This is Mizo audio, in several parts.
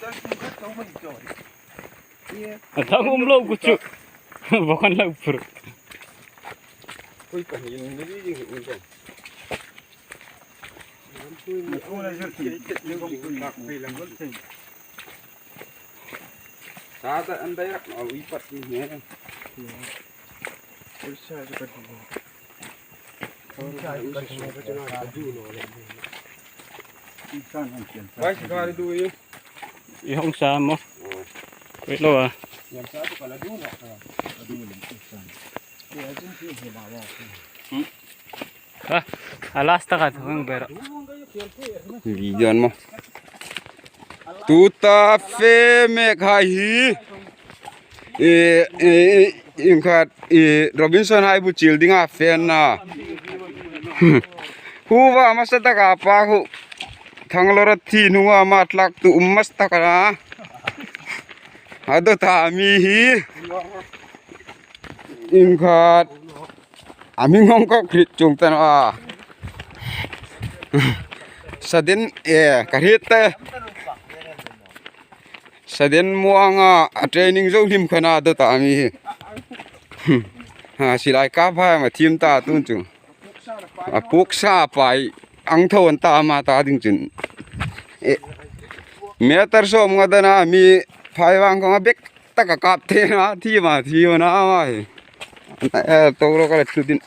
A dang um lo ku chu vokan lo phur. I hong sa maw? Wait lo ah. Ha, a last taka thung ber. Video mo. Tuta fe me khai hi. E e ingkhat e Robinson hai bu chil dinga fan na. Huwa masa taka pa hu thanglora thi nuwa ma tlak tu ummas taka ado ta mi hi ingkhat ami ngong ko khrit chung tan a sadin e karit te sadin muanga a training zo hlim khana do ta ami hi ha silai ka phai ma thim ta tun chung a puk sa pai ang tho an ta ma ta ding chun e meter som nga dana mi phai wang ko bek taka kap the na thi ma thi na ma hi e to ro ka thu din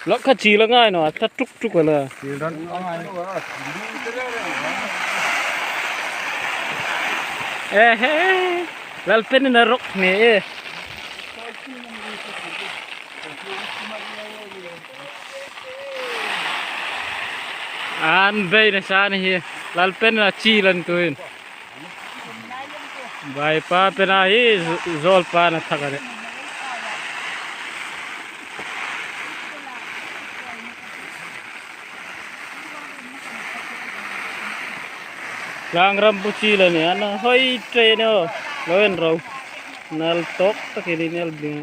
Lok kha chi la ngai no ta tuk tuk la. Eh he lal pen na rok ne e. An bei na sa ni hi lal pen na chi lan tuin. Vai pa pena hi zol pa na thakare. Tlang ram pu chi la ni ana hoi train o loen ro nal tok takini nal bling.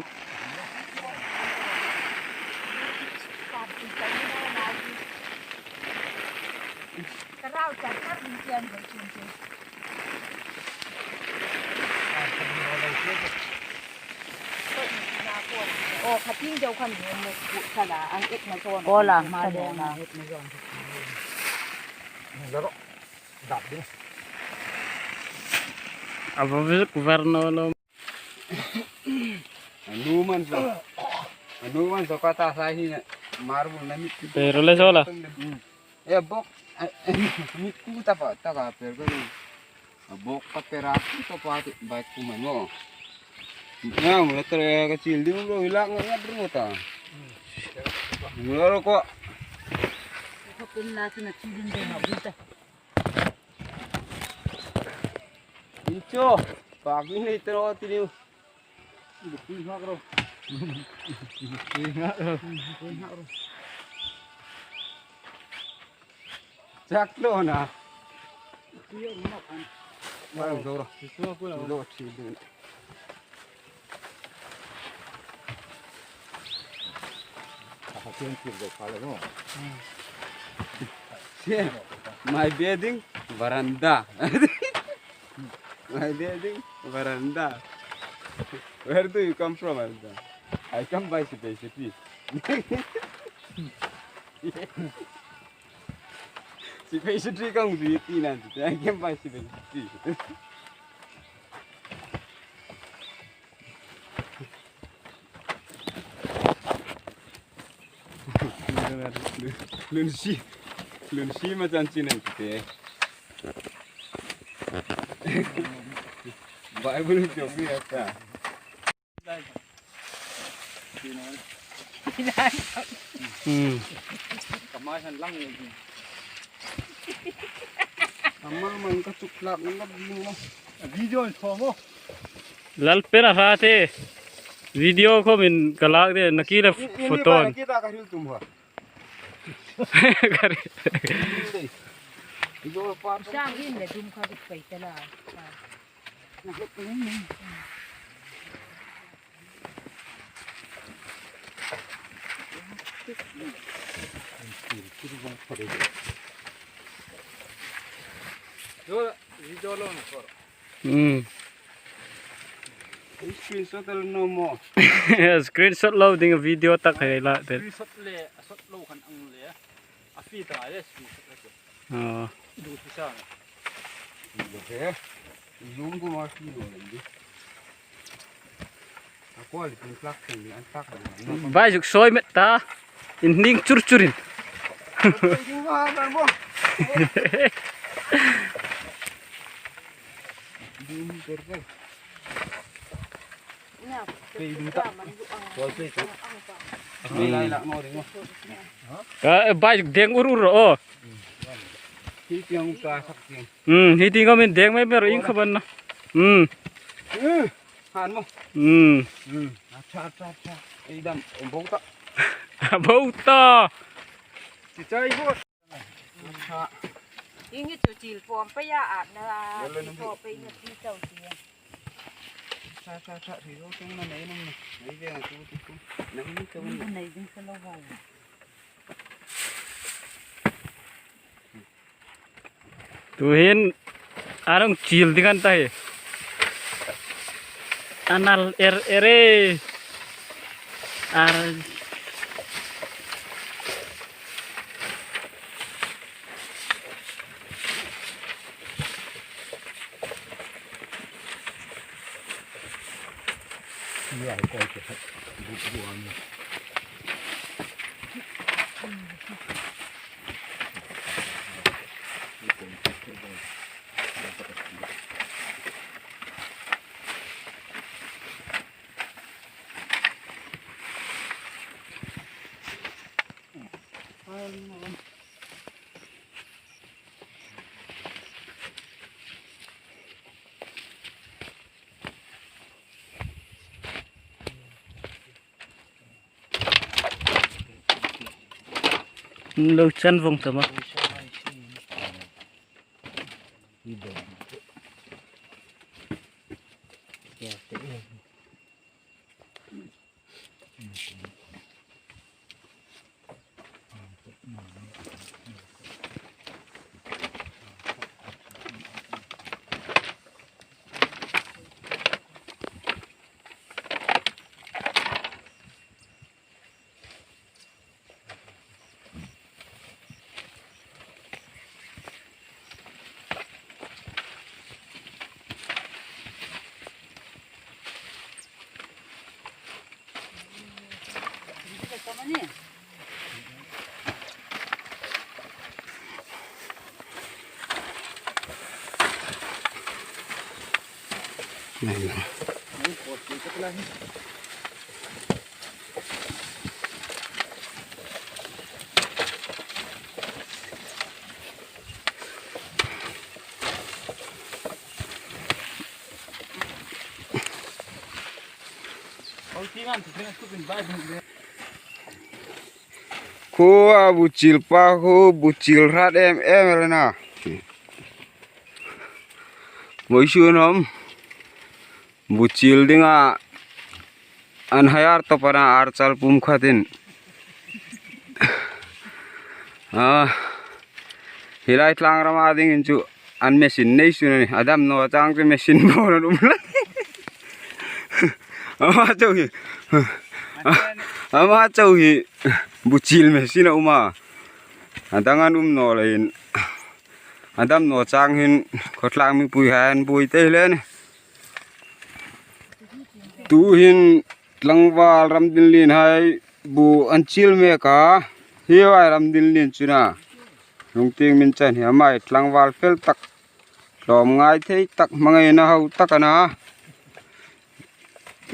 Ava vek varno lo. Anuman so. Anuman so kata sa hi marble na mit. Pero le sola. E bok mit ku ta pa ta ka per ko ni. Bok pa pera ku ta pa ti bike ku man mo. Ya mula tere kecil di mo hilang ngat ru ta. Mula ko. Incho, pagi ni tero tiniu. Chak lo na. Parang zoro. Lo chi din. My bathing veranda. My bathing veranda. Where do you come from? I come by city. City kang duit na. I came by city. Lunsi, lunsi macam Cina itu. Bible chu mi ata. Lalpen a hla te video kho min ka lak de naki le photo an Screenshot lo ding a video tak hei la te. Vai zuk sawi met ta in hning chur chur in. Vai zuk deng ur ur rawh aw. Um hi ting awmin deng mai ber ing khaban na um han mo um tha tha tha ei dam bo ta bo ta chi chai bo Ingi chu chil pom pa ya a na tho pe na chi chau chi tha tha tha thì nó cũng là mấy năm này mấy về là chú chú nắng cái này ding sa lo ho Tuhin anong chil dingan ta he anal er ere ar Lo chan vong tama. Khua bu chil pa khu bu chil rat em em rồi nè mỗi xưa nó bu chil dinga an hayar to para ar chal pum khatin a hilai tlang rama ding in chu an machine nei su ni adam no chang chu machine bo na um la ama chau hi ama chau hi bu chil machine a uma adangan um no lein adam no chang hin khawtlang mipui hian bui te hle a ni tu hin tlangval ram dinlin hai bu an chil mek a hewai ram dinlin chuna lungting min chan hi amai tlangval fel tak. Tlawm ngai thei tak hmangaihna ho tak a na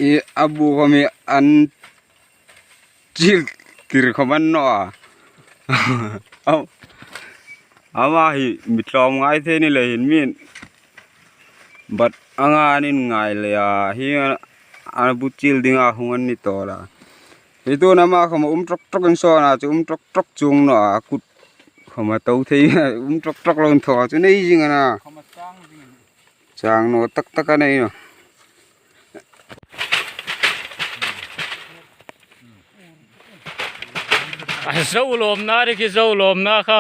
ih a buk awm hi an chil tir khawp an nawh a amah hi mi tlawm ngai thei ni leh in mi bat anga an in ngai leh a hi a bu chil ding a hung an ni tawh la Hei tun ama khawma um tawk tawk in sawn a chu um tawk tawk chung nawh a kut khawma to thei a um tawk tawk lo in thawk a chu nei zing a na chang nawh tak tak a nei a. A zo lawmna te khi zo lawmna kha.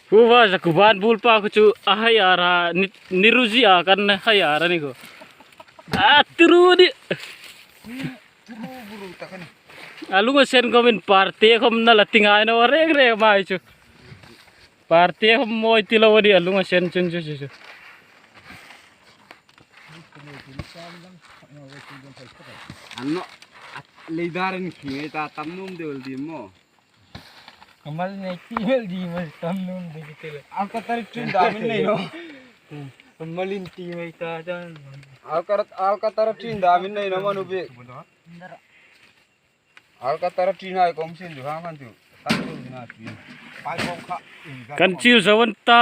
Huva zakuban bulpa khu chu a hai ara niruzi a kan hai ara ni ko a turu ni A lunga sen khawmin parte khawm na la ti ngai no reng reng mai chu parte khawm mawi ti lo a ni a lunga sen chun chu chu chu. Kan chil zo an ta.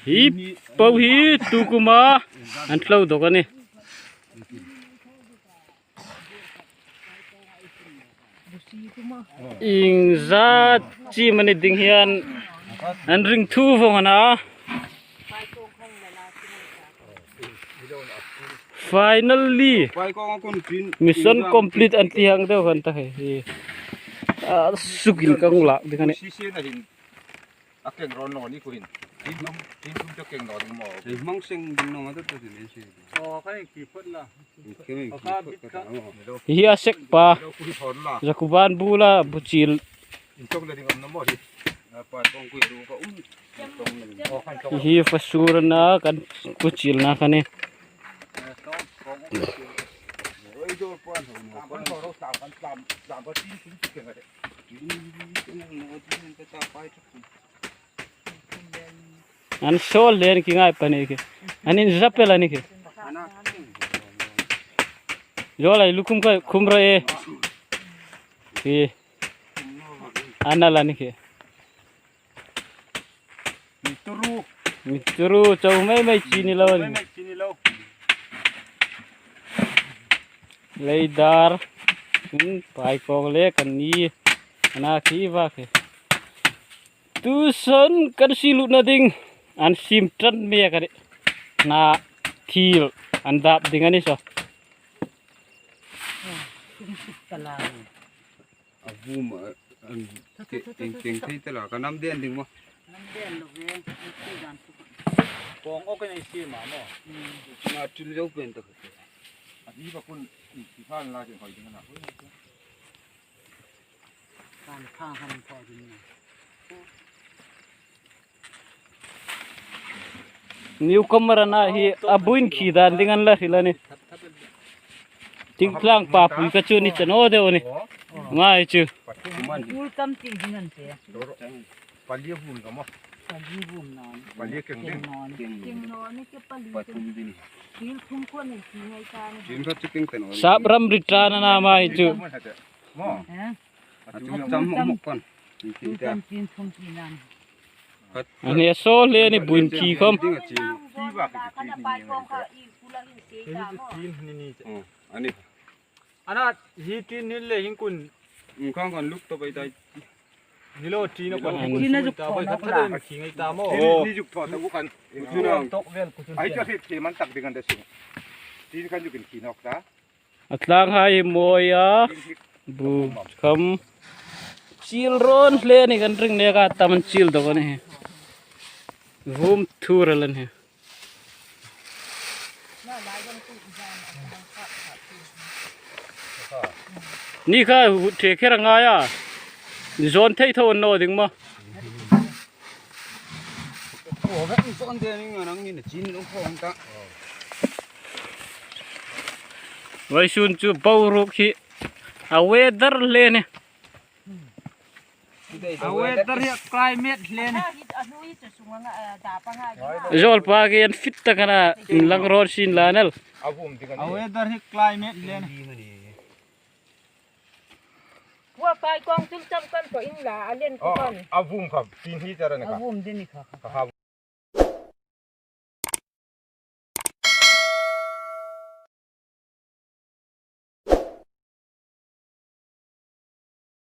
Hi pau hi tukuma an tlo dawk a ni. Ing zat chi mani ding hian an ring thu vawng a na finally mission complete an ti ang deuh kan ta hei hi a sukin ka ngula ding ani. A keng rawn lo ni kuhin tin tum tin tum chu keng lo ding maw. Hei hmang seng ding lo ta ta sin si. Aw kha eng ki phot la. Kha bit kha. Hi a sek pa Jakuban bula buchil. In tong la ding om na maw hi. Pa tong kui du ka um. Hi fasur na kan kuchil na kha ni. An sawl hle an ki ngai pa ni khi an in zap el ani khi zawlai lukhum kha khum rawh e khi an al ani khi mituru cho mai mai chi ni lo ani leidar pai kawng leh kan ni ana khi va khi tucson kan si luh na ding an sim tan mek ani na thil an dap ding ani saw. A vum an eng keng thei te la ka nam den ding maw. Nam den lo ve ti dan chu. Pawng awk in ei si ma maw. Na til zo pen ta kha. A ni ba kun ti khan la jing hoi ding na. Kan kha han tho ding na. Newcomer ana hi a buin khi dan ding an la hril ani thingtlang pa pui kha chu ni chano deuh ani ngai chu. Sap ram ri tan ana mai chu. Ani a saw hle ani buin khi khawm. A tlang hai hi mawi a bu kham chil rawn hle a ni kan ring nek a tam an chil dawk a ni vum thur a la ni. Ni kha the kher a ngai a zawn thei tho an naw ding maw. Vaisun chu boruak hi a weather hle a ni. Zawl pa khi an fit tak ana in lang rawn sin la anal.